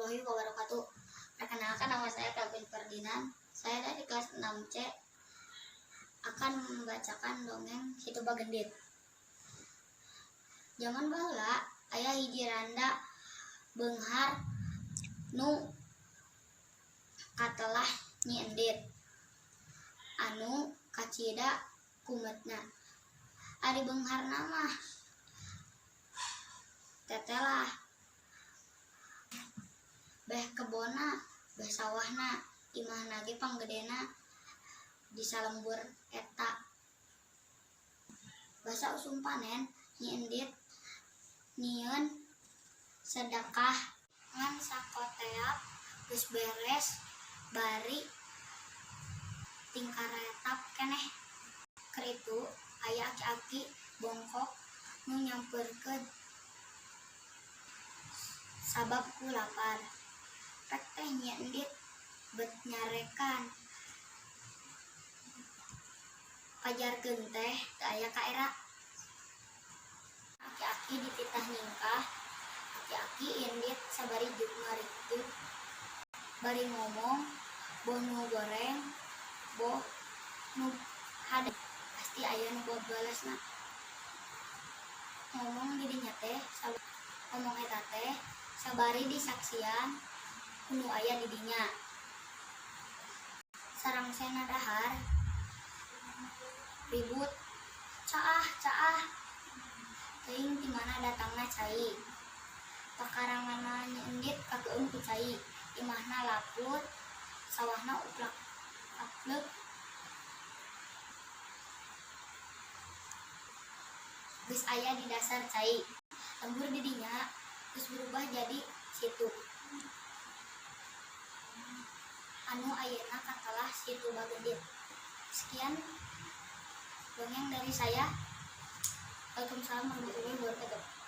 Warahmatullahi wabarakatuh. Perkenalkan, nama saya Kelvin Ferdinan. Saya dari kelas 6C akan membacakan dongeng Situ Bagendit. Zaman baheula aya hiji randa beunghar nu katelah Nyi Endit anu kacida kumetna. Ari beungharna mah tetelah, beh kebonna, beh sawahna, imahna ge panggedena di salembur eta. Basa usum panen, Nyi Endit nyieun sedekah ngan sakoteap geus beres bari tingkaretap keneh. Keur itu aya aki-aki bongkok nu nyamperkeun sabab ku lapar. Pek teh Nyi Endit bet nyarekan, pajarkeun teh teu aya kaera. Aki-aki dititah nyingkah, aki-aki indit sabari ngarikteuk bari ngomong, "Boh nu goreng, boh nu hade, pasti aya nu babalesna." Ngomong di dinya teh, ngomong eta teh sabari disaksian ku nu aya di dinya. Sarangsena dahar ribut, "Caah, caah!" Teuing ti mana datangna cai. Pakarangan Nyi Endit kakeum ku cai. Imahna laput, sawahna uplak-apleuk. Geus aya di dasar cai. Lembur di dinya geus berubah jadi situ anu ayeuna katelah Situ Bagendit. Sekian dongeng dari saya. Waalaikumsalam warahmatullahi wabarakatuh.